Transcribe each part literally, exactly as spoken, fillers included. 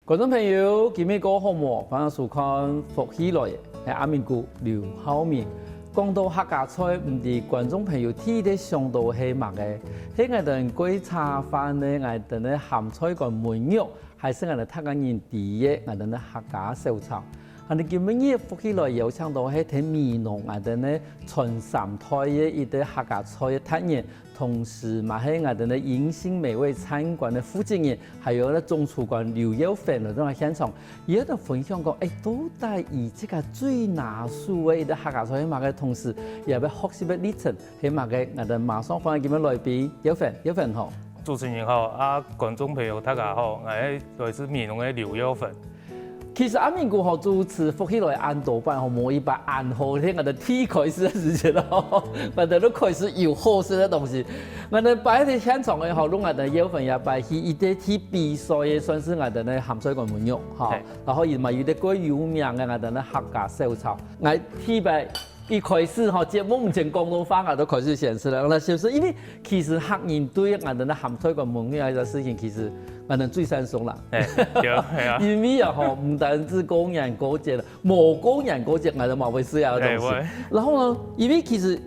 觀眾朋友，今晡日過好無？歡迎收看《福氣來了》，係阿明哥劉浩明。講到客家菜，毋知觀眾朋友第一个想到係麼个？係𠊎兜粿茶飯呢，𠊎兜个鹹菜乾燜肉，還係𠊎兜客家人第一个𠊎兜个客家小炒？𠊎兜今晡日福氣來邀請到係在美濃𠊎兜个傳三代个一個客家菜个達人，同時嘛係𠊎兜个銀星美味餐館个負責人，還有呢總廚官劉耀芬來到現場，佢愛同分享講，欸，到底佢自家最拿手个一個客家菜係麼个，同時也愛學習个歷程係麼个。𠊎兜馬上歡迎今晡日來賓耀芬，耀芬好。主持人好，啊，觀眾朋友大家好，𠊎係來自美濃个劉耀芬。 其實阿明哥吼主持福氣來恁多擺吼，無一擺恁好，係𠊎兜第一開始个時節咯，𠊎兜都開始有好食个東西。𠊎兜擺在現場个吼，摎𠊎兜耀芬也擺去，佢在去比賽个，算係𠊎兜个鹹菜乾燜肉吼。然後佢嘛有一個蓋有名个𠊎兜个客家小炒。𠊎第一擺一開始吼，節目毋曾講到話，𠊎就開始先食了。𠊎先食，因為其實客人對𠊎兜个鹹菜乾燜肉這個事情，其實𠊎兜最生疏啦。欸，對，係啊。因為啊吼，毋單止過年過節了，無過年過節，𠊎兜嘛會食啊東西。欸，會。然後呢，因為其實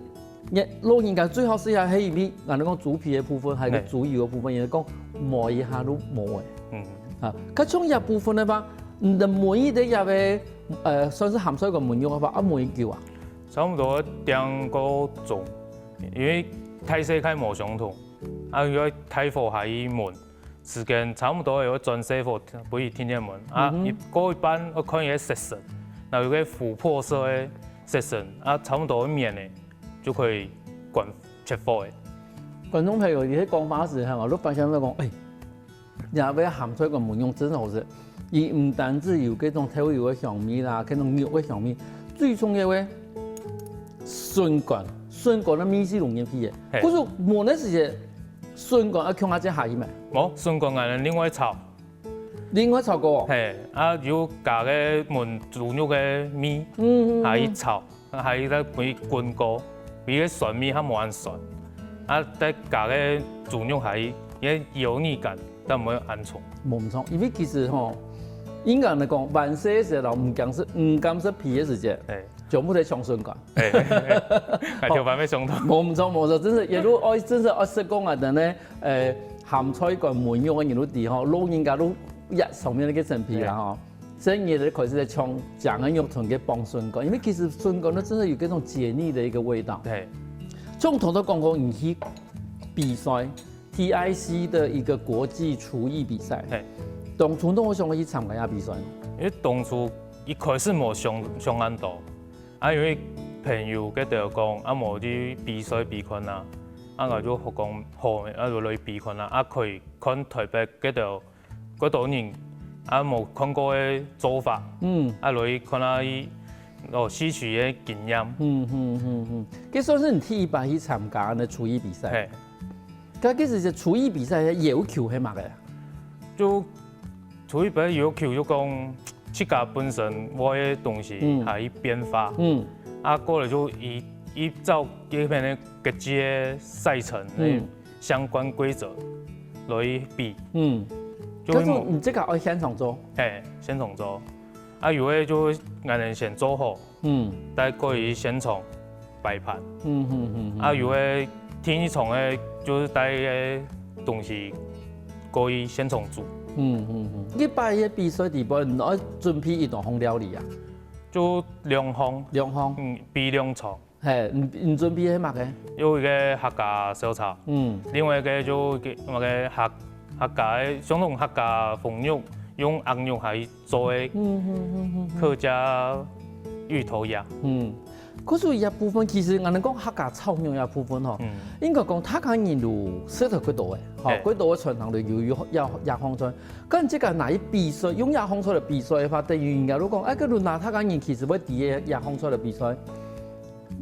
老人家最好食啊，係因為𠊎兜講豬皮个部分，還有豬油个部分，也係講無一下都無欸。嗯。啊，該像這部分个話，你兜燜一個這個，呃，算係鹹菜乾燜肉个話，啊，燜幾久啊？差不多兩個鐘，因為大細塊無相同，啊，愛大火下去燜。 時間差不多會轉細火，分佢定定燜。啊，嗯哼。一過一半，愛看佢个色澤，若有個琥珀色个色澤，啊，差不多會綿咧，就可以關切火咧。觀眾朋友，你在講話時候，我都發現到講，欸，這個鹹菜乾燜肉真好食。佢毋單止有該種豆油个香味啦，該種肉个香味，最重要个，筍乾，筍乾个味緒攏入去个。嘿。可是燜个時節， 筍乾愛共下再下去無？無，筍乾𠊎另外炒。另外炒過？嘿，啊，有加个燜豬肉个米，嗯，嗯，嗯。下去炒，啊，下去再分佢滾過，分佢个酸味較無恁酸。啊，再加个豬肉下去，佢个油膩感才毋會恁重。無毋錯，因為其實吼，應該來講，還細个時節，毋敢食，毋敢食皮个時節，嘿。全部都係嚐筍乾。 欸，欸，欸，𠊎頭髮會傷痛。無毋著，無毋著，真係，一路愛，真係愛食講啊，等呢，欸，鹹菜乾燜肉个人都知吼，老人家都一上面个陳皮啦吼。所以你就開始在嚐，講个肉同个傍筍乾，因為其實筍乾呢，真的有這種解膩的一個味道。對。像頭頭講過，你去比賽，T I C的一個國際廚藝比賽，嘿。當初仰會想去參加這比賽？因為當初一開始無想，想恁多， 啊，因為朋友佢兜講，啊，無去比賽比看啊，啊，𠊎就講好，啊，就來比看啊，啊，可以看台北佢兜幾多人，啊，無看過个做法，嗯。啊，來看下佢，哦，吸取个經驗。嗯，嗯，嗯，嗯。這算是你第一擺去參加恁呢廚藝比賽？嘿。該其實係廚藝比賽个要求係麼个啊？就 廚藝比賽要求就講自家本身會个東西，嗯。還有變化。嗯。啊，過來就依，依照這片个國際个賽程，嗯。相關規則來比。嗯。就會無，可是你這個愛現場做？嘿，現場做。啊，有个就𠊎等先做好， 嗯。帶過去現場擺盤。嗯，嗯，嗯，嗯。啊，有个第一場个，就係帶个東西過去現場煮。嗯，嗯，嗯。一般个比賽底背，你愛準備幾多項料理啊？就兩項。兩項？嗯，比兩場。嘿，你，你準備个係麼个？有一個客家小炒，嗯。另外一個就一個，麼个客，客家个，相當客家風肉，用鴨肉下去 做个，嗯，嗯，嗯，嗯，嗯。客家芋頭鴨。嗯。可是這部分其實𠊎等講客家炒肉這部分吼，嗯。應該講大家人都食得幾多个，吼，嘿。幾多个餐廳都有，有，也，也放出來。但這個拿去比賽，用這放出來比賽个話，等於人家都講，哎，該就拿大家人其實會知个這放出來比賽。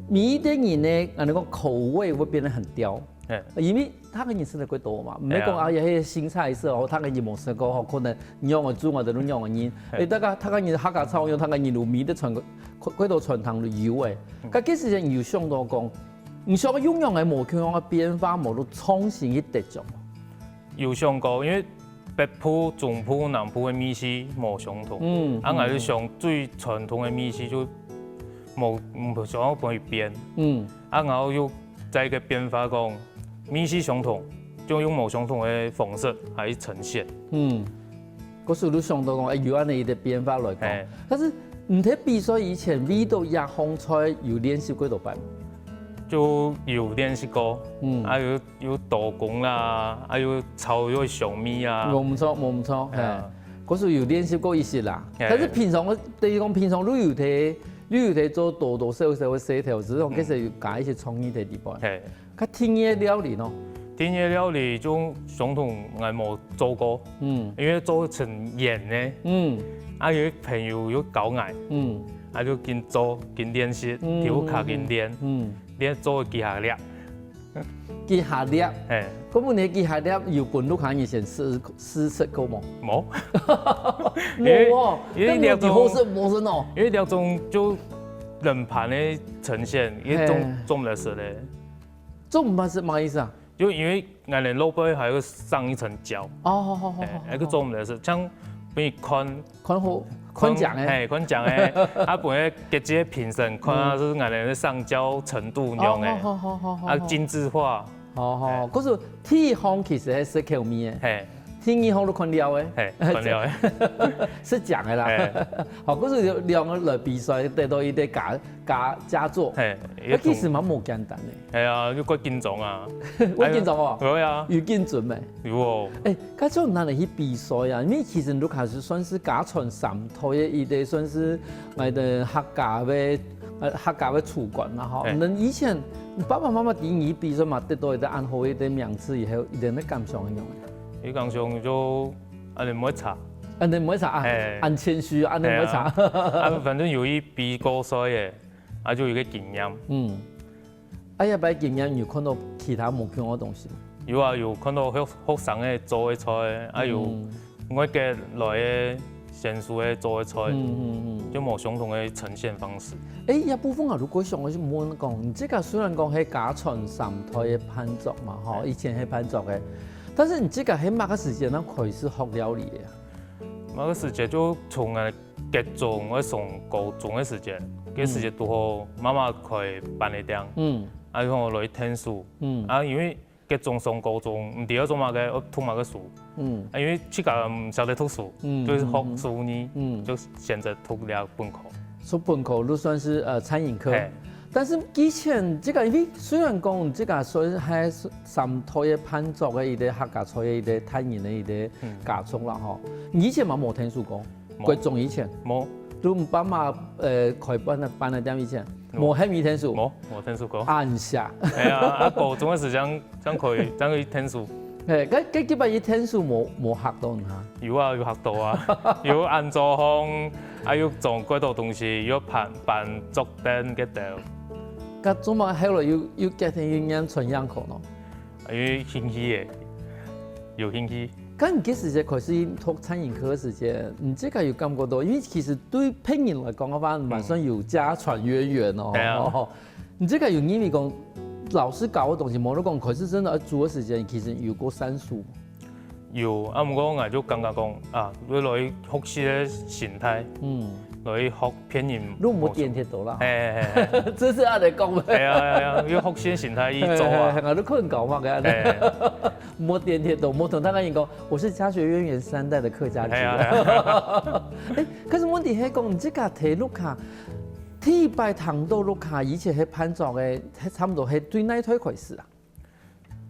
每一個人呢，𠊎等講口味會變得很刁。 嘿。因為大家人食得幾多嘛，毋係講，嘿啊。哎呀，該個新菜色哦，大家人無食過吼，可能仰仔煮𠊎等都仰仔人。嘿。哎，大家，大家人客家炒肉，大家人有味得傳，過，過到餐廳都有个。嗯。該其實有想到講，你想用樣个無共樣个變化，無都創新去得獎。有想過，因為北部、中部、南部个味緒無相同。嗯，啊，𠊎就想最傳統个味緒就無，無想要分佢變。嗯，啊，然後又再一個變化講，味緒相同，就用無相同个方式來呈現。嗯，故所就想到講，哎，有恁樣一個變化來講。但是你在比賽以前，為到這項菜有練習過多擺？就有練習過，嗯，啊有有刀工啦，啊有炒有香味啊，無毋著，無毋著，係啊，故所有練習過一息啦。但是平常，等於講平常你有在，你有在做多多少少个事頭，只是講其實有加一些創意在裡背。係，該第二个料理呢？第二个料理就相同，𠊎無做過，嗯，因為做成圓个，嗯，啊有朋友有教𠊎，嗯，啊就緊做緊練習，嗯，頭下緊練，嗯，練做幾下粒。 幾下粒，係，該問題幾下粒有分屋下人先試試食過無？無，無哦，因為該無幾好食，無食哦。因為這種就冷盤个呈現，因為做做毋得食个。做毋得食麼个意思啊？就因為𠊎等外背還有上一層膠，哦，好好好，還有做毋得食，像分你看 看好，看靚个。係，看靚个，啊分个各界評審看下係𠊎等个上膠程度仰仔，哦，好好好好，啊精緻化。哦好，故所第一項其實係食口味个，係，第二項就看料个，係，看料个，食靚个啦。好，故所有兩個來比賽，得到一個佳佳佳作，係，該其實嘛無簡單个。係啊，又較緊張啊，會緊張哦，會啊，有緊張無？有哦，欸， 該種哪裡去比賽啊？因為其實你都開始算係家傳三代个一個，算係𠊎等客家个，呃，客家个廚官嘛吼。你以前你爸爸媽媽知你比賽嘛，得到一個恁好个一個名次以後，一個个感想係仰仔？一感想就恁仔毋會差，恁仔毋會差啊，恁謙虛，恁仔毋會差。啊，反正有去比過賽个，啊，就有一個經驗。嗯，啊，這擺經驗有看到其他無共个東西無？ 有啊，有看到學學生个做个菜，啊有外國來个選手个做个菜，就無相同个呈現方式。欸，這部分啊，如果想愛問講，你這個雖然講係家傳三代个飯桌嘛，吼，以前係飯桌个，但是你這個係麼个時間正開始學料理个啊？麼个時間就從𠊎國中愛上高中个時間，該時間堵好媽媽開粄仔店，嗯，啊，然後來𢯭手，嗯，啊，因為 國中上高中，毋知愛做麼个，愛讀麼个書。嗯，啊，因為自家毋曉得讀書，就係學手藝，就選擇讀這本科。讀本科就算係呃餐飲科，但是以前這個，因為雖然講這個算係三代个飯桌个一個客家菜个一個餐飲个一個家族啦吼，你以前嘛無𢯭手過？ 國中以前，無，就你爸媽呃開粄仔粄仔店以前，無喊你𢯭手，無，無𢯭手過。恁惜。係啊，啊高中个時間正可以正可以𢯭手。係，該該該擺去𢯭手無無嚇到你哈？有啊，有嚇到啊，有恁早䟘，啊又裝幾多東西，又搬搬桌凳該兜。該做麼後來又又決定又念餐飲科呢？因為興趣个，有興趣。 該你該時節開始讀餐飲科个時節，你這個有感覺到，因為其實對別人來講个話，還算有家傳淵源哦。係啊。你這個有認為講，老師教个東西，無論講開始真个愛煮个時間，其實有過生疏。有，啊，毋過𠊎就感覺講，啊，愛來學習个心態，嗯，來學別人。你無顛倒啦。係係係，這係恁仔講个。係啊係啊，愛學習个心態去做啊。係，你可能搞嘛个。係。 莫顛倒，莫同大家人講，我是家學淵源三代的客家人。係啊，係啊。欸，可是問題係講，你這個在屋下，第一擺聽到屋下以前係飯桌个，差毋多係對哪代開始啊？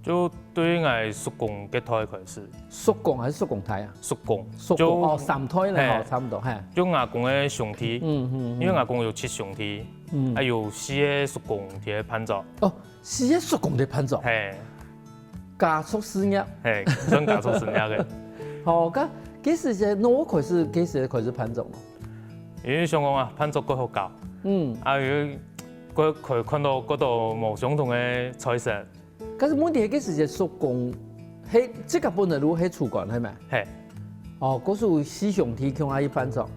就對𠊎叔公該代開始。叔公還係叔公太啊？叔公，叔公哦，三代了哈，差毋多，係。就阿公个兄弟，嗯嗯，因為阿公有七兄弟，嗯，啊有四個叔公在飯桌。哦， 四個叔公在飯桌。係，家族事業。係，算家族事業个。好，該該時節，該開始，該時節開始飯桌囉。因為想講啊，飯桌較好搞。嗯，啊，又較看看到較多無相同个菜色。可是問題係，該時節叔公，係這個本來就係廚官，係無？係。哦，該時候四兄弟共下去飯桌。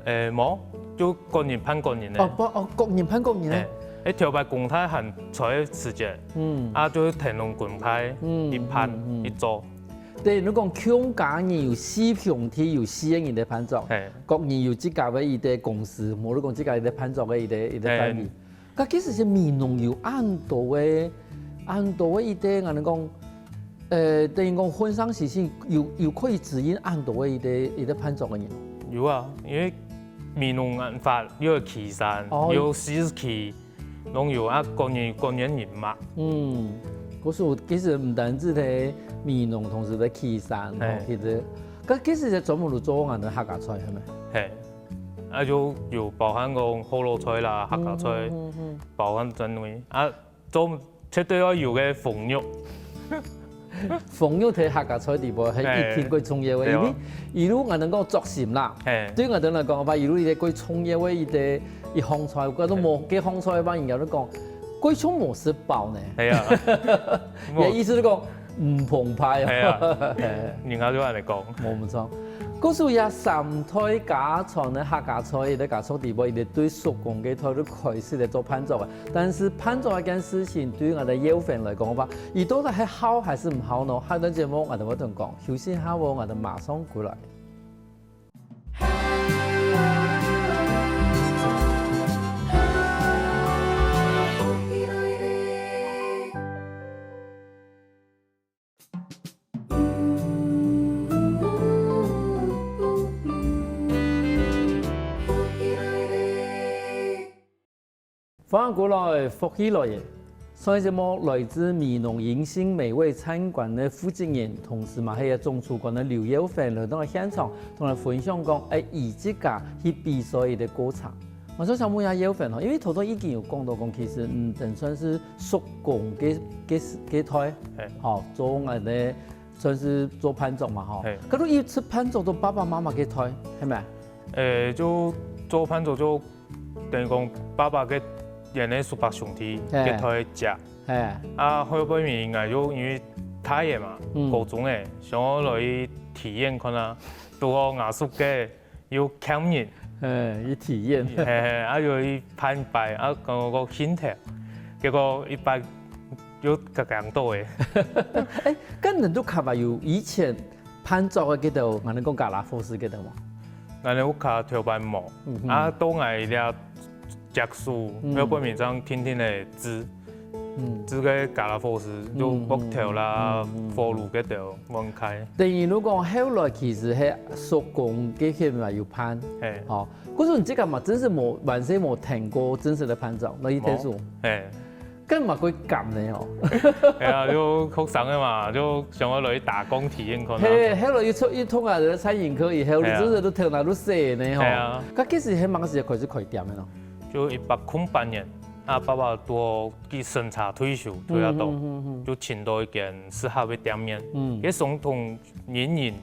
欸，無，就各人辦各人个。哦，不，哦，各人辦各人个。係。 欸，頭擺公太還在个時節，嗯，啊，就係跈等公太，嗯，一盤，嗯，嗯，一桌。對，你講共下人有四兄弟，有四個人个辦桌，嘿。各人有自家个一個公司，無你講自家一個辦桌个一個，一個範圍。嘿。該其實係美濃有恁多个，恁多个一個，𠊎等講，呃，等於講婚喪喜慶有，有可以指引恁多个一個，一個辦桌个人。有啊，因為美濃恁闊，又有旗山，哦。又有市區， 攏有啊，各人，各人人嘛。嗯，故所其實毋單止在美濃，同時在旗山，嘿。吼，其實，該其實在專門都做恁个客家菜，係無？嘿，啊，就有包含講學老菜啦、客家菜，嗯，嗯，嗯。包含在內。啊，做，絕對愛有个紅肉。 紅肉在客家菜底背係一定過重要个，嘿。因為一路𠊎等講作穡啦，嘿。對𠊎等來講个話，一路一個過重要个一個一項菜，有講無，嘿。該項菜个話，人家都講，過重無食飽呢。係啊。也意思係講，毋澎湃哦。係啊。嘿。人家就恁樣講。無，無錯。故所這三代家傳个客家菜，一個家族底背，一個對叔公个代就開始來做辦桌个。 但是辦桌這件事情對𠊎兜耀芬來講个話，佢到底係好還係毋好呢？下段節目𠊎兜會同你講，休息下哦，𠊎兜馬上回來。歡迎過來，福氣來了。上一節目來自美濃銀杏美味餐館个負責人，同時嘛係總廚官个劉耀芬來到現場，同𠊎分享講，欸，佢自家去比賽个過程。𠊎想問一下耀芬吼，因為頭先已經有講到講，其實，嗯，等算係叔公个，个，个代，嘿。吼，做𠊎个算係做辦桌嘛吼。嘿。該你一直辦桌到爸爸媽媽个代，係無？欸，就做辦桌就等於講爸爸个原來叔伯兄弟嘿。个代接。嘿。啊，後背面應該就因為大了嘛，嗯。高中了，想愛來體驗看啊，拄好𠊎叔个 又欠人。嘿，去體驗。嘿，嘿，啊，又去辦一擺，啊，講，講興頭，結果一擺又摎摎到欸。欸，該恁多客話有以前辦桌个該兜，𠊎等講家樂福係該兜無？𠊎等屋下頭擺無，嗯哼。啊，到𠊎這接手，嗯。後背面正定定个煮，嗯。煮个家樂福係，就嗯，木頭啦、嗯，嗯，嗯。火爐該兜，碗筷。等於你講後來其實係叔公該片嘛有辦，嘿。吼，可是你這個嘛，真係無，還係無聽過真實个辦桌，該一定係。無，嘿。該嘛會感呢吼。係啊，就學生个嘛，就想愛來打工體驗看啊。嘿，後來又出，又讀啊，餐飲科以後，嘿啊。你真係都頭腦都細呢吼。嘿啊。該其實係麼个時節開始開店个咯？ 就一百空八年，啊，爸爸拄好去審查退休，退下到，嗯，嗯，嗯，嗯。就尋到一間適合个店面。嗯。該相同原因，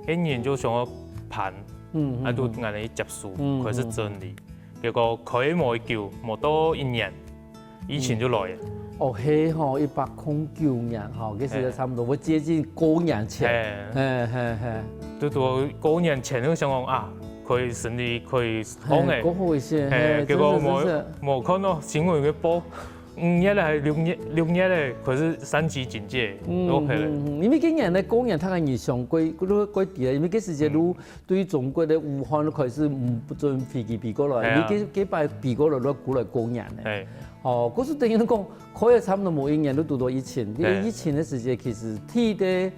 該人就想愛辦，嗯，嗯，啊，就嗯。恁樣去接手，嗯，開始整理。嗯。結果開無幾久，無到一年，疫情就來了。嗯。哦，係吼，一百空九年吼，該時節嘿。差不多會接近過年前。嘿。嘿，嘿，嘿。就拄好過年前就想講啊， 可以生理，可以放个。嘿，過好一些，嘿，嘿，結果無，真是，真是。無看到新聞个報，五月了還六月，六月了，可是三級警戒，嗯，OK了。嗯，嗯，因為今年呢，過年大概日常過，過，過底了，因為該時節都嗯。對中國个武漢開始，嗯，毋准飛機飛過來，嘿啊。因為該，該擺飛過來都過來過年呢。嘿。哦，故所等於講，可以差不多無一年都堵到疫情，因為嘿。疫情个時節其實第一个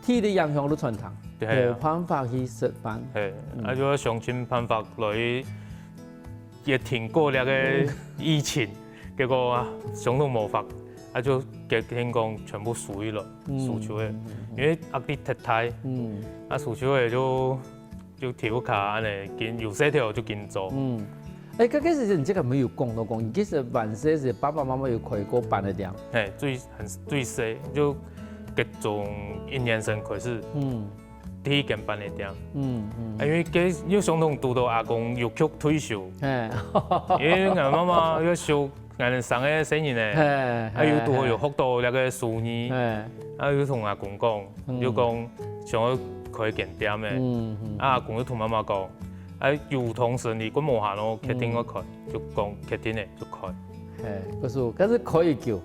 第一个影響就餐廳，對啊。無辦法去食飯。嘿，嗯。啊，就愛想盡辦法來也挺過這個嗯。疫情，結果啊，想都無法，啊，就決定講全部收起來，嗯。收手个，嗯。因為壓力忒大，嗯。啊，收手个就，就佇屋下恁樣緊，有事頭就緊做。嗯。欸，該，該時節你這個沒有講到講，其實還細時爸爸媽媽有開過粄仔店。嘿，最，很，最細，就國中一年生開始，嗯。第一間粄仔店。嗯，嗯。啊，因為該又相同堵到阿公又去退休，嘿。因為𠊎媽媽又收𠊎等三個細人仔，嘿，啊，又堵好有學到這個手藝，嘿。啊，又同阿公講，嗯。又講想愛開間店仔，嗯，嗯。啊，阿公又同媽媽講，啊，有通生理，還無閒咯，決定愛開，嗯。就講決定了，就開。嘿，可是，可是開幾久？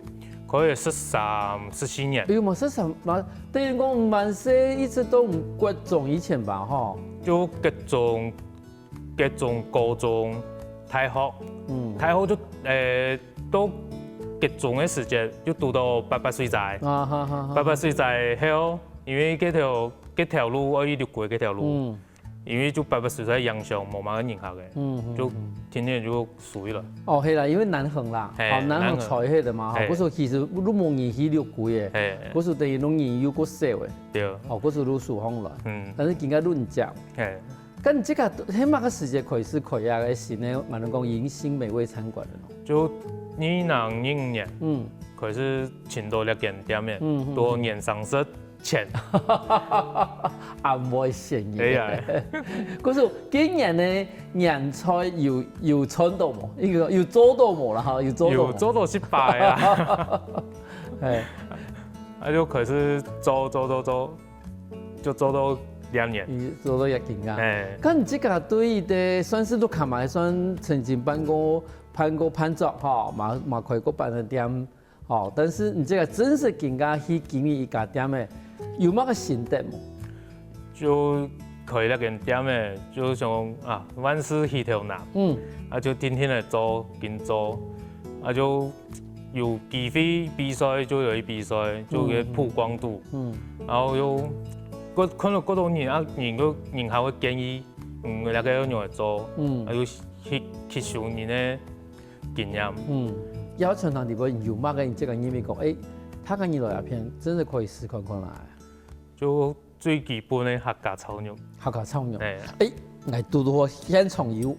可以十三、十四年，哎呦，嘛，十三嘛，等於講蠻細，一直到國中以前吧，吼。就國中、國中、高中、大學，嗯，大學就誒到國中个時節就堵到八八水災，啊哈哈哈，八八水災後，因為該條該條路愛去六龜該條路，嗯。 因為就八八水災影響，無麼个人客个，嗯，就天天就輸去了。哦，係啦，因為南橫啦，係，哦，南橫吹黑的嘛，吼，南橫。係。故所其實都無人去六龜个，係。故所等於都人又過少个，對。哦，故所都輸上來，嗯，但是今个論講，係。但這个係麼个時節開始開啊个新个，𠊎等講迎新美味餐館的咯？就二零二五年，嗯，開始尋到這間店个，嗯嗯，多年上市。 錢。恁會生意。哎呀，故所今年呢，年菜有有賺到無？應該講有做到無啦哈？有做到無？有做到失敗啊！哎，啊就開始做做做做，就做到兩年。你做到一斤啊？哎，該你這个對於个算是都看嘛，算曾經辦過辦過辦桌哈，嘛嘛開過辦个店。 哦，但是你這个真實今下去經營一家店个，有麼个心得無？就開這間店个，就想啊，萬事起頭難，嗯，啊就定定來做，緊做，啊就有機會比賽就有去比賽，就有曝光度，嗯，然後又看看到過多人啊，人又人還會建議，嗯，這个要仰般做，嗯，啊又去去收人个 經驗。嗯，邀請堂裡背有麼个人這个認為講，哎，大家你來這片，真係可以試看看啦。就最基本个客家炒肉。客家炒肉。哎，哎，來堵堵好現場有。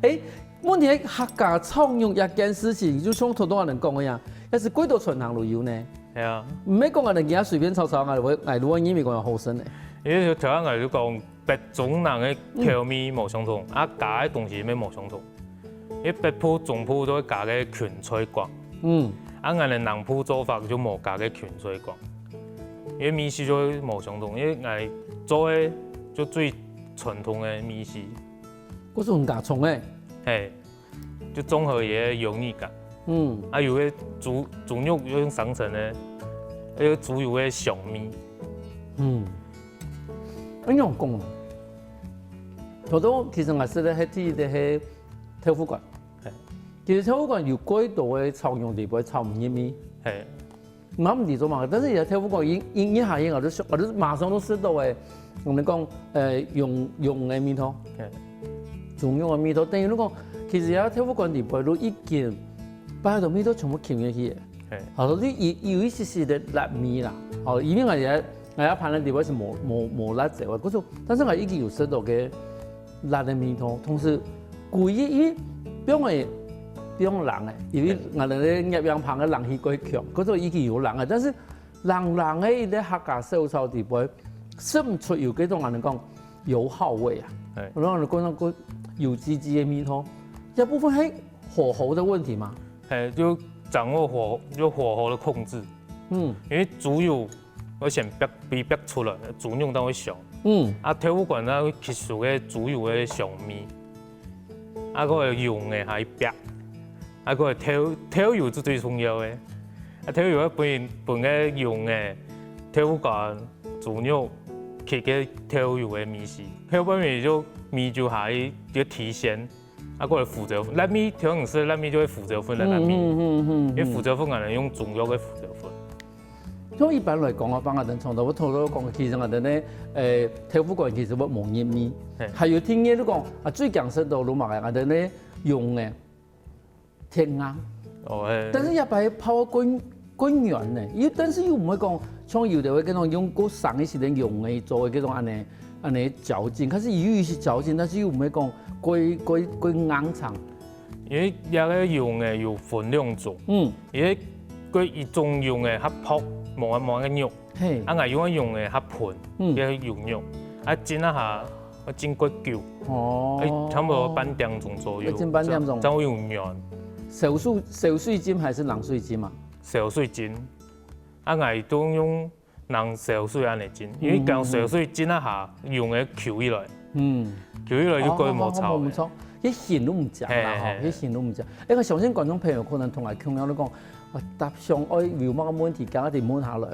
哎，問題客家炒肉這件事情，就像頭頭人講个呀，也係幾多餐廳都有呢。係啊，毋係講𠊎等今下隨便炒炒，𠊎會𠊎會認為講有好食呢。因為頭先𠊎就講， 北中南个口味無相同，啊加个東西乜無相同。因為北部、中部都會加个芹菜乾，嗯，啊𠊎等南部做法就無加个芹菜乾，因為味緒就會無相同。因為𠊎做个就最傳統个味緒。故所加蔥个。係， 就綜合佢个優異感。嗯，啊有个豬豬肉用生成个，還有豬油个香味。嗯，恁樣講，頭頭其實𠊎食个係第一个係豆腐乾，係，其實豆腐乾有幾多个炒肉裡背炒毋入味，係， 嘛毋知做麼个，但是佢个豆腐乾一一下去，𠊎就想，𠊎就馬上就食到个，𠊎等講，呃，羊羊个味道，豬肉个味道，等於你講，其實佢个豆腐乾裡背都已經把該味道全部吸入去个。好，所以有有一息息个辣味啦，好，因為𠊎也𠊎也盤个裡背係無無無辣椒个，可是但是𠊎已經有食到个 辣个味道，同時歸一一放个放冷个，因為𠊎等个攝影棚个冷氣過強，可是已經有冷个，但是冷冷个一个客家小炒底背，食毋出有這種人講油耗味啊，然後講那个油滋滋个味道，這部分係火候的問題嘛。係，就掌握火，就火候的控制。嗯，因為豬油 會先煏，被煏出來，豬肉當會香。嗯，啊豆腐乾呢會吸收个豬油个香味，啊个用个還煏，啊个豆豆油是最重要个，啊豆油會分分个用个豆腐乾、豬肉，吸个豆油个味緒，豆腐乾味就味就還就提鮮。 啊，過來胡椒粉，辣味，通常係辣味就係胡椒粉个辣味，嗯嗯嗯嗯，因為胡椒粉可能用中藥个胡椒粉。像一般來講啊，幫𠊎等創作，𠊎頭頭講，其實𠊎等呢，誒，豆腐乾其實𠊎無入味，還有聽人都講啊，最驚食到攏嘛，𠊎等呢用个鐵鴨，哦，但是也把它泡到滾滾軟呢，又但是又毋會講像有的會跟那種用過生个時間用个做个這種安呢。 安呢嚼劲，可是有一些嚼劲，但是又毋會講過過過硬撐。因為這个用个有分兩種，嗯，因為過一種用个較薄，無無个肉，嘿，啊，𠊎用个用个較賁，嗯，个用肉，啊，浸一下，啊，浸過久，哦，差不多半點鐘左右，浸半點鐘，正會有軟。燒水燒水浸還係冷水浸啊？燒水浸，啊，𠊎都用 冷燒水安呢浸，因為講燒水浸一下，用个球起來，嗯，球起來就過無臭。哦，無錯，該形都毋正啦吼，該形都毋正。哎，𠊎相信觀眾朋友可能同𠊎共樣都講，啊，搭上愛有麼个問題，趕緊問下來。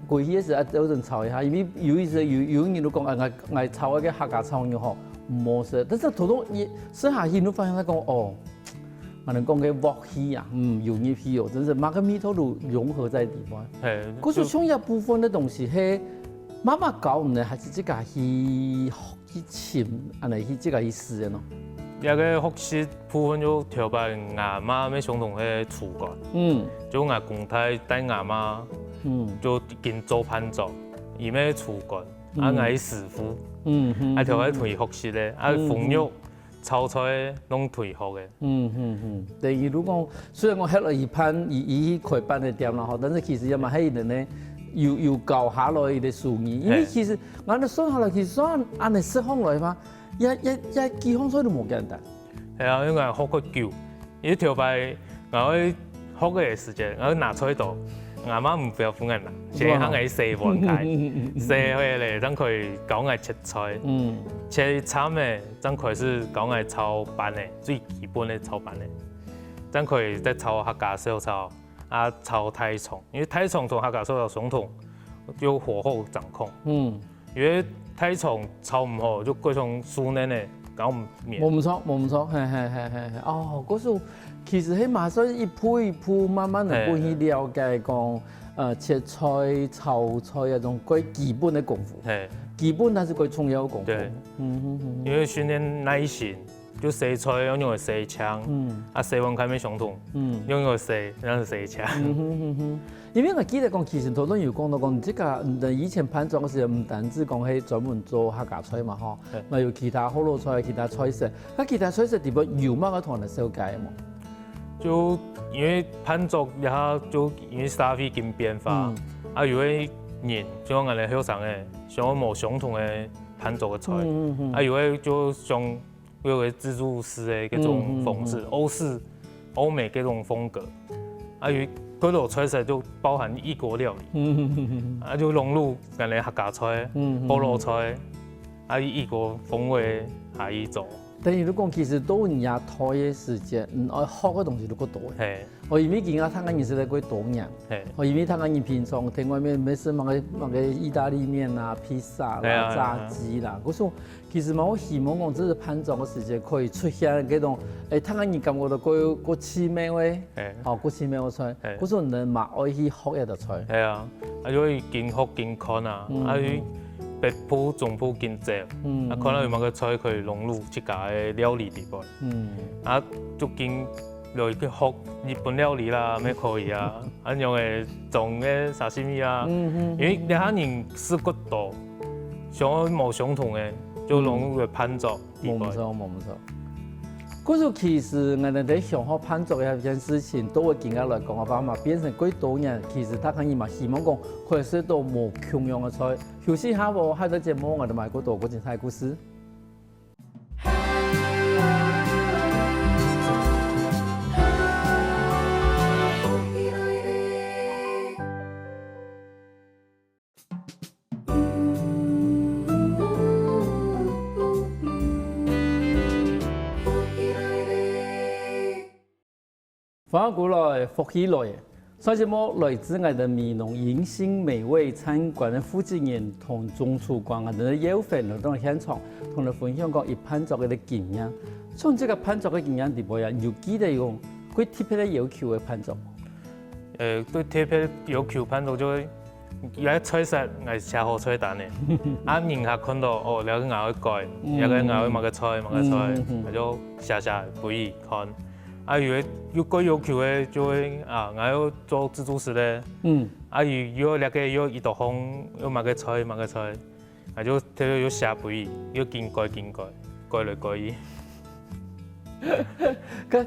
歸去个時啊，有陣吵一下，因為有一些有有人都講，哎，𠊎𠊎炒个客家炒肉吼，毋好食。但是頭頭一食下去，你發現佢講，哦，𠊎等講个鑊氣啊，嗯，有入去哦，真是麼个味道都融合在裡面。嘿，故所像這部分个東西，係媽媽教你呢，還是自家去去尋，恁樣去自家去試个喏？這个學習部分就頭擺𠊎媽乜相同个廚官，嗯，就𠊎公太帶𠊎媽，嗯，就緊做飯桌，佢乜廚官，啊，嗯，𠊎係師傅，嗯嗯，啊，頭擺同佢學習个，啊，嗯，紅肉、炒菜攏同佢學个。嗯嗯嗯，等於如果雖然講後來佢搬，佢佢去開飯个店啦吼，但是其實也嘛係佢呢，有有教下來佢个手藝，因為其實，嘿，𠊎等算下來，其實算恁樣食上來嘛， 也也也幾項菜都無簡單。係啊，因為𠊎學較久，因為頭擺𠊎愛學个時節，𠊎愛拿菜刀，𠊎媽毋會分𠊎拿，先喊𠊎洗碗開，洗好咧，正可以教𠊎切菜，嗯，切一餐咧，正開始教𠊎炒粄仔，最基本个炒粄仔，正可以再炒客家小炒。 啊，炒大腸，因為大腸同客家菜相同，就火候掌控。嗯，因為大腸炒毋好，就過像素嫩个，搞毋綿。無毋著，無毋著，嘿嘿嘿嘿嘿。哦，故所其實係嘛算一步一步慢慢个分佢了解講，呃，切菜、炒菜該種最基本个功夫。嘿，基本但是最重要个功夫。對，嗯哼哼，因為訓練耐心。 就洗菜愛仰仔洗淨，嗯，啊，洗碗開乜相同，嗯，仰仔洗，仰仔洗淨。嗯哼哼哼。因為𠊎記得講，其實頭先有講到講，這個，嗯，以前飯庄个時候，毋單止講係專門做客家菜嘛，吼，對，嘛有其他學老菜、其他菜色，該其他菜色底背有麼个同𠊎等紹介个無？就因為飯庄這下就因為社會緊變化，嗯，啊，有个人，就講𠊎等後生个，想愛無相同个飯庄个菜，嗯嗯嗯，啊，有个就想 有个自助式个這種方式，嗯嗯嗯，歐式、歐美這種風格。啊，有幾多菜色就包含異國料理，嗯嗯嗯嗯，啊，就融入𠊎等客家菜、嗯嗯嗯，學老菜，啊，異國風味下去做。等於你講，其實到你這代个時節，嗯，愛學个東西就較多。嘿。 哦，因為今下大家人食个較多樣，嘿，哦，因為大家人平常在外面乜食麼个麼个義大利麵啦、披薩啦、係啊，炸雞啦，故所其實嘛，𠊎希望講，這係飯庄个時節可以出現該種，欸，大家人感覺到較較趣味个，嘿，哦，較趣味个菜，嘿，故所人嘛愛去學這道菜。係啊，啊，就會緊學緊看啊，嗯，啊，去北部、中部緊走，嗯，啊，看下有麼个菜可以融入自家个料理底背。 嗯，啊，最近就去學日本料理啦，乜可以啊。恁樣个種个沙西米啊，嗯嗯，因為這下人食較多，想愛無相同个，就融入个飯庄底背。無毋著，無毋著。故所其實𠊎等在想學飯庄這件事情，對𠊎今下來講，𠊎爸媽變成幾多年，其實大家人嘛希望講，可以食到無共樣个菜。休息下無，下一段節目𠊎等還過多過精彩个故事。 歡迎轉來，福氣來了。上節目來自𠊎等美濃銀星美味餐館个負責人同總廚官𠊎等个耀芬來到現場，同𠊎等分享講佢飯庄个經驗。從這個飯庄个經驗底背啊，有記得有較特別个要求个飯庄無？呃，較特別要求飯庄就係 這菜色𠊎寫好菜單了，啊，人客看到，哦，這個𠊎愛改，嗯，這個𠊎愛麼个菜，麼个菜，嗯，嗯，嗯，𠊎就寫寫分佢看。啊，有个有較要求个就會，啊，𠊎要做自助式个，嗯，啊，有有這個有一道項，有麼个菜，麼个菜，𠊎就特別有寫分佢，有緊改緊改，改來改去。 該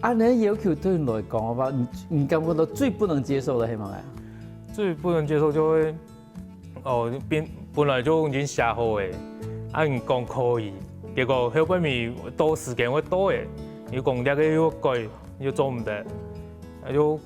恁樣要求對你來講个話，你你感覺到最不能接受个係麼个啊？最不能接受就會，哦，本本來就已經寫好个，啊，你講可以，結果後背面到時間會到个，你講這個又改又做毋得，啊，就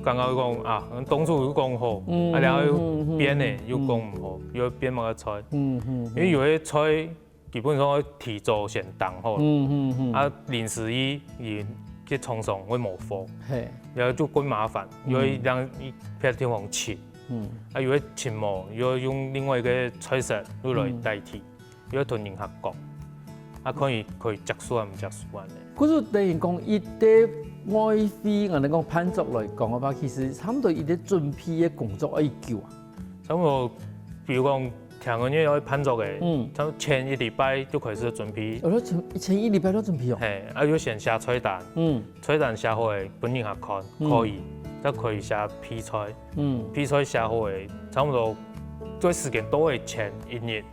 剛剛講啊，當初有講好，嗯，啊，然後又變了，嗯，嗯，嗯，又講毋好，又變麼个菜，嗯，嗯，嗯，因為有个菜基本上愛提早先訂好。嗯嗯嗯。啊，臨時佢佢个廠商會無貨，嘿，然後就更麻煩，因為這樣一片地方切，嗯，啊，又會切無，又要用另外一個菜色又來代替，又要同人客講，啊，可以可以接受啊，毋接受啊呢？可是等於講，一個外燴，𠊎等講辦桌來講个話，其實差不多一個準備个工作愛久啊。差不多，比如講，聽講你要辦桌个，嗯，差不多前一禮拜就開始準備。哦，前前一禮拜就準備哦。嘿，啊，要先寫菜單，嗯，菜單寫好个，分人客看，嗯，可以，再可以寫配菜，嗯，配菜寫好个，差不多在時間到个前一日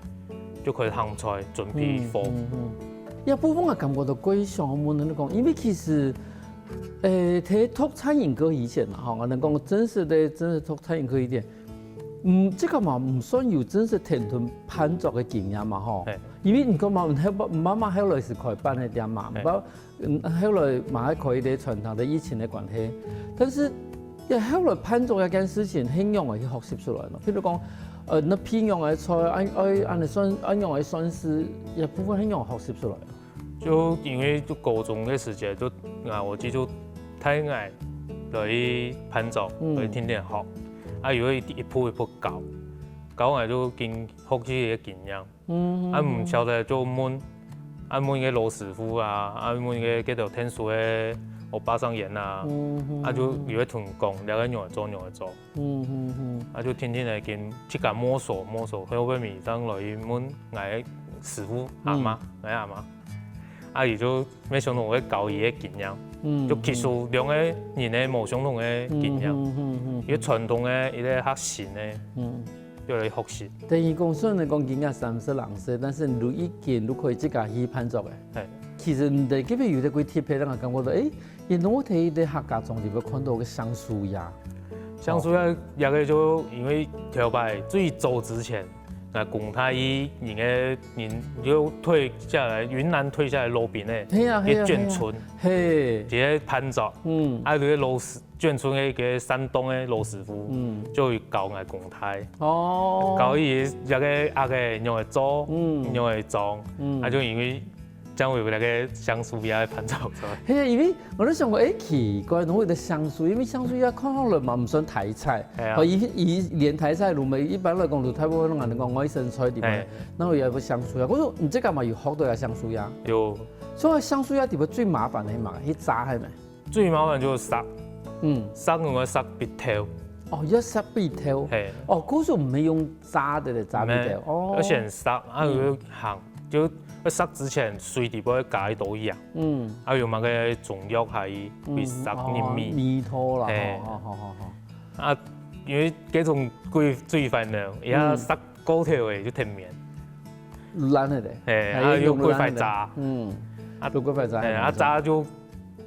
就開始烘菜，準備貨。嗯嗯嗯。這部分𠊎感覺到過想問你講，因為其實，誒，在讀餐飲科以前嘛，吼，𠊎等講正式个，正式讀餐飲科以前，嗯，這個嘛毋算有正式天天辦桌个經驗嘛，吼。嘿，因為你看嘛，後媽媽後來係開飯个店嘛，嘿，毋過，嗯，後來嘛還可以个傳統个疫情个關係，但是也後來辦桌這件事情，係仰般去學習出來呢？譬如講，呃，該配仰个菜，愛愛恁樣算，愛仰般算式，這部分係仰般學習出來？就因為就高中个時節，就啊，我姐就帶𠊎來辦桌，嗯，來天天學，啊，又一一步一步教，教𠊎就經學習个經驗。嗯，啊，毋曉得就問，啊，問个老師傅啊，啊，問个該兜𢯭手个歐巴桑員啊，嗯，啊，就有个同講，這個仰般做，仰般做。嗯嗯嗯。啊，就天天來跟自家摸索摸索，後尾尾正來問𠊎个師傅阿媽，嗯，𠊎阿媽，啊，佢就無想到𠊎會教佢个經驗，嗯，就吸收兩個人个無相同个經驗，嗯嗯嗯嗯，一個傳統个，一個較新个，嗯，就來學習。等於講，雖然講今年三十零歲，但是你已經都可以自家去辦桌个。嘿，其實你在這邊有一個特別，讓我感覺到，誒， 因為𠊎在一個客家庄裡背看到个香酥鴨。香酥鴨，這個就因為頭擺最早之前，該公太義人个人就退下來，雲南退下來羅賓个，係啊，係啊，眷村，係啊，係，在該辦桌，嗯，啊，該個老師眷村个一個山東个老師傅，嗯，就有教𠊎公太，哦，教佢這個鴨个仰般做，嗯，仰般裝，嗯，啊，就因為 正會有該個香酥鴨个辦桌菜。係，因為𠊎都想講，誒，奇怪，仰會有得香酥？因為香酥鴨看起來嘛毋算大菜，係啊，哦，佢佢連大菜都無，一般來講，就大部分人講外省菜，對無？係，仰會有香酥鴨？𠊎講，你這個嘛有學到啊香酥鴨？有。所以香酥鴨裡背最麻煩个係麼个？去炸係無？最麻煩就係煠，嗯，煠𠊎愛煠必透。哦，愛煠必透。係。哦，故所毋係用炸个咧，炸必透。哦，愛先煠，啊，嗯，愛烘，就 愛煠之前水裡背加一兜鹽，嗯，啊，用麼个中藥下去，嗯，去煠入味。哦，味道啦，係，吼，好好好好。啊，因為這種最最煩惱，佢煠過頭个就忒綿，爛个咧，係，啊，又過快炸，嗯，啊，又過快炸，係，啊，炸就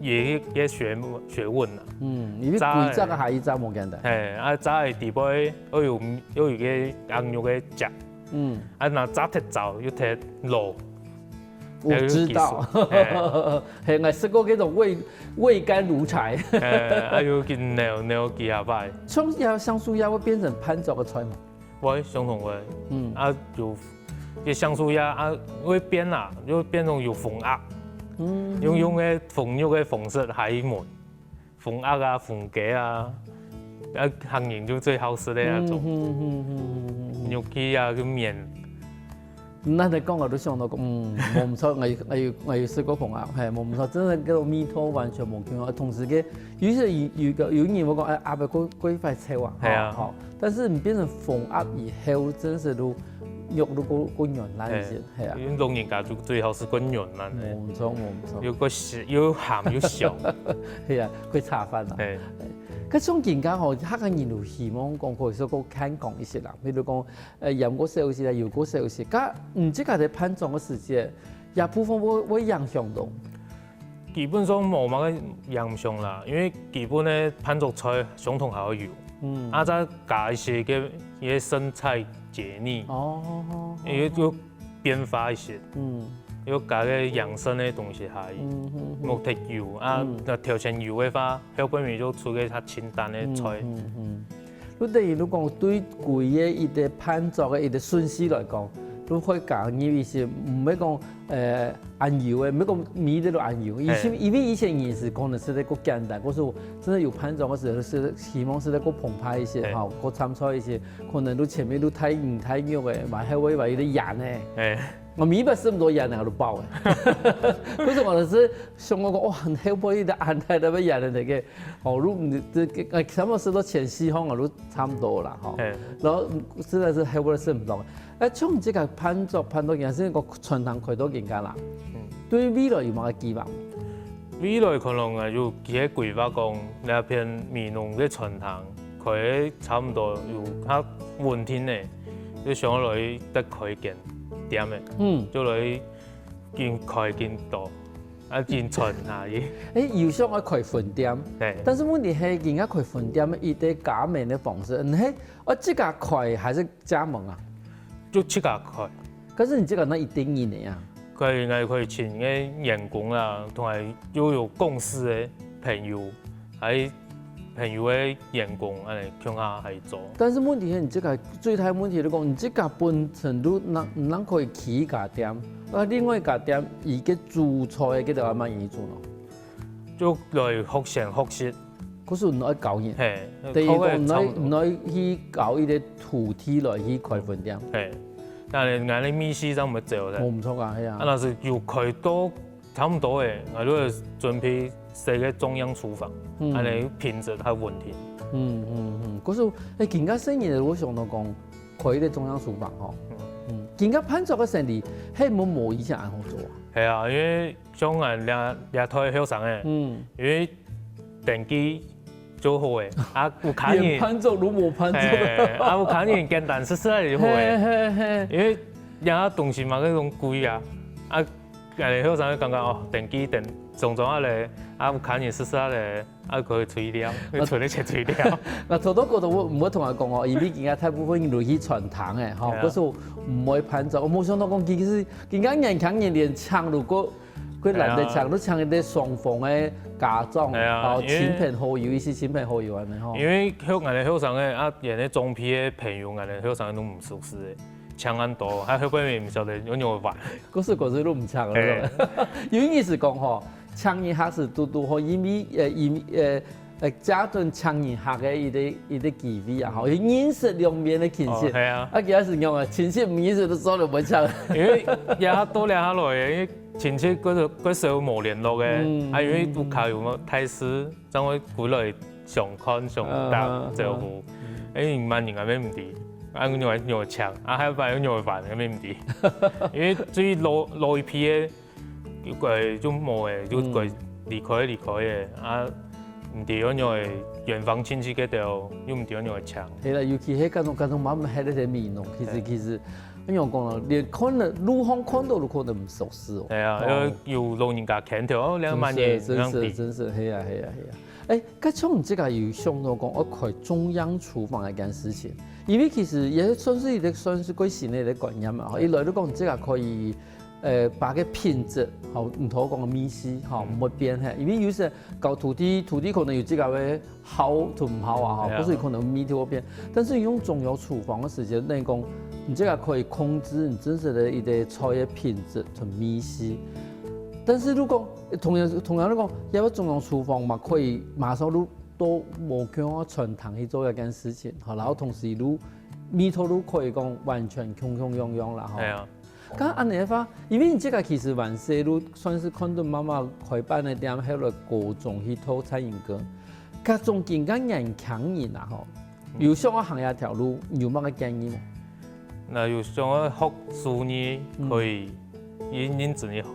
也也學學問啦，嗯，因為炸个，規隻个下一隻無簡單，係，啊，炸个裡背又有又有个鴨肉个汁。 嗯，啊，若炸忒燥又忒老，我知道，係，𠊎食過該種煨煨乾如柴，係，啊，又緊扭扭幾下擺，像這香酥鴨會變成辦桌个菜嗎？會，相同會，嗯，啊，有這香酥鴨啊，會變啊，又變成有紅鴨，嗯，用用个紅肉个方式下去燜。 紅鴨啊、紅雞啊，啊，客人就最好食个那種。嗯嗯嗯嗯嗯嗯。肉雞啊，个麵。那你講我都想到講，嗯，無毋著，𠊎有𠊎有𠊎有食過紅鴨，係，無毋著，真个該種味道完全無共樣。同時个，有些有有个有人會講，哎，鴨背過過快臭啊，係啊，吼，但是你變成紅鴨以後，真係都肉都過過軟爛一些。 係啊，因為老人家就最好食較軟爛个，無毋著無毋著，又較鮮又鹹又香。係啊，較下飯啊。係，該像今下吼，客家人就希望講可以說較健康一些啦，比如講，呃，鹽較少一些啦，油較少一些。該你自家在辦桌个時節，這部分會會影響到。 基本上無麼个影響啦，因為基本个辦桌菜相同還會有，嗯，啊再加一些个一些生菜節日，哦，因為就變化一些，嗯，又加个養生个東西下去，嗯嗯嗯，莫忒油啊，嗯，該調成油个話，後背面就出个較清淡个菜。嗯嗯嗯。 你等於你講對規个一個辦桌个一個順序來講，都會加入一些，毋係講呃恁油个，毋係講米得都恁油。以前因為以前人係可能食得較簡單，可是真的有辦桌个時候係希望食得較澎湃一些，吼，較參賽一些，可能都前面都太魚太肉个，嘛還會話有點鹽个。我米飯食毋多鹽个，都飽个。可是我係想講，哇，很後背一个安排特別鹽个那個，哦，如果你這个，呃，差不多食到前四項啊，都差不多啦，吼。然後實在係後背食毋落。 哎，像這个辦桌辦到今，係講餐廳開到今下啦，對未來有麼个計劃？未來可能啊有幾个規劃講，這片美濃个餐廳開差不多有較穩定个，就想來再開間店个，嗯，就來緊開緊多，啊緊傳下去。哎，有想愛開分店，但是問題係，人家開分店个一个加盟个方式，嗯，係，啊自家開還係加盟啊？ 就自家開。可是你這个哪一定人个啊？可以，𠊎可以請个員工啦，同埋又有公司个朋友，還有朋友个員工，恁樣共下來做。但是問題係，你這个最大問題就講，你這个本身都能能可以起一家店，啊另外一家店一个主菜个，佢就慢慢去做咯。 就來學先學習。可是你愛教人，嘿，等於講你愛你愛去教一个徒弟來去開分店。嘿，但係𠊎个米食正毋會走个。無毋著啊，係啊。啊，若係有開到差毋多个，𠊎就會準備設个中央廚房，恁樣品質較穩定。嗯嗯嗯，可是，哎，今下細人，𠊎想到講，開一个中央廚房吼，嗯，今下辦桌个生理，係無無以前恁好做啊。係啊，因為 像𠊎這這代後生个，因為登記就好个，啊屋下人連辦桌都無辦桌，嘿，啊屋下人簡單食食就好个，因為這東西嘛，該種貴啊，啊𠊎等後生就感覺哦，登記等種種啊咧，啊屋下人食食咧，啊可以除掉，你存个錢除掉。𠊎頭頭覺得𠊎毋會同𠊎講哦，因為今下大部分人都去餐廳个吼，可是毋會辦桌，𠊎無想到講其實今下年輕人連請都過 佢懶得請，都請一个雙方个家長，哦，親朋好友，一些親朋好友恁樣吼。因為後𠊎等後生个啊，連个長輩个朋友，𠊎等後生个都毋熟識个，請恁多，還後背也毋曉得仰般玩。故事故事都毋請了。有意思講吼，請人客係堵堵好，因為呃因呃 呃，家長請人客个一个一个機會啊，吼，認識兩面个親戚。哦，係啊。啊，其實仰啊，親戚毋認識都做得毋會請。因為這下多了下來，因為親戚過少過少無聯絡个，啊，因為屋下有麼大事，正會歸來相看相打招呼。哎，你問人家也毋知，啊，仰會仰會請，啊，下擺仰會還，也毋知。因為最老老一輩个 又過就無个，又過離開離開个啊，毋知仰會遠方親戚該兜，又毋知仰會請。係啦，尤其係該種該種慢慢歇个美濃，其實其實，恁樣講咯，連看了路項看到都可能毋熟識哦。係啊，要有老人家牽頭，哦，兩萬人，真是真是，係啊係啊係啊。哎，該從你這个有想到講，愛開中央廚房這件事情，因為其實也算是一个算是過新个一个觀念嘛，吼，一來就講你這个可以 呃，把个品質，吼，毋好講个味緒，吼，毋會變嘿。因為有時教徒弟，徒弟可能有自家个好同毋好啊，吼，可是可能味緒會變。但是用中央廚房个時間，等於講，你這个可以控制你真實个一个菜个品質同味緒。但是如果同樣同樣來講，要不中央廚房嘛，可以馬上就都無共樣傳統去做一件事情，吼，然後同時就味緒都可以講完全共共樣樣啦，吼。係啊。 該恁樣个話，因為你這个其實還細，就算是看到媽媽開辦个店，後來高中去讀餐飲科，該中間个年輕人啊吼，有想要行這條路，你有麼个建議無？若有想要學手藝，可以認認真去學，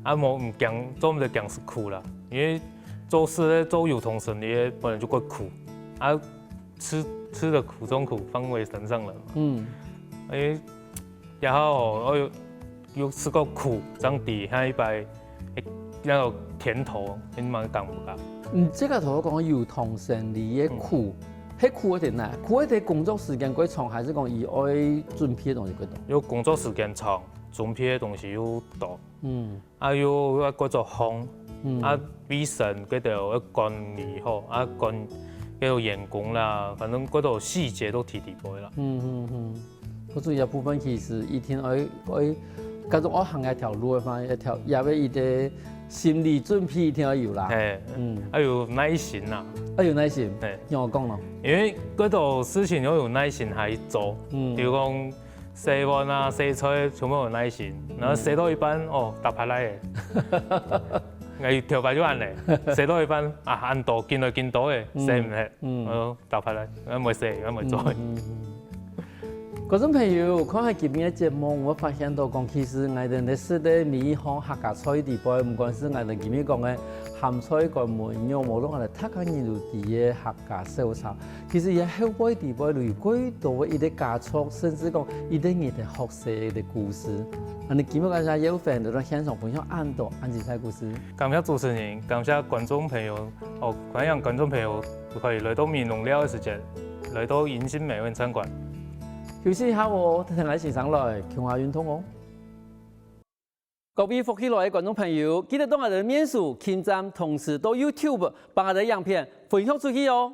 啊無毋驚，做毋得驚食苦啦，因為做事个做有同生理个本來就較苦，啊吃吃的苦中苦，方為人上人嘛。嗯，因為 然後哦，又又試過苦，正知下一擺，欸，那個甜頭，你蠻感覺。嗯，這个頭講有同生理个苦，係苦个點哪？苦个點工作時間過長，還係講佢愛準備个東西過多？有工作時間長，準備个東西又多。嗯，啊又愛過做烘，啊衛生該兜愛管理好，啊管該兜員工啦，反正該兜細節都提提過啦。嗯嗯嗯。各種个部分其實一定愛愛，各種愛行一條路个嘛，一條也愛一個心理準備一定要有啦。嘿，嗯，要有耐心啦，要有耐心。嘿，聽我講咯，因為各種事情要有耐心來做，嗯比如講洗碗啊、洗菜，全部有耐心，然後洗到一半，哦，打牌來了，哎，頭擺就恁呢，洗到一半啊，恁多，緊來緊多誒，洗毋忒，嗯哦，打牌來，𠊎毋會洗，𠊎毋會做。嗯嗯嗯。觀眾朋友，看下今日个節目，𠊎發現到講，其實𠊎兜咧食个每一項客家菜底背，毋管係𠊎兜今日講个鹹菜、乾燜肉，無論𠊎兜客家人有知个客家小炒，其實也後背底背有幾多个一個家族，甚至講一個人个學習个故事。恁呢今日感謝耀芬來到現場分享恁多恁精彩故事。感謝主持人，感謝觀眾朋友，哦，歡迎觀眾朋友可以來到美濃尞个時節，來到銀杏美味餐館。休息一下哦，等𠊎先生來，共下運動哦。各位福氣來个觀眾朋友，記得到𠊎兜个面書、撳讚，同時到YouTube幫𠊎兜个影片分享出去哦。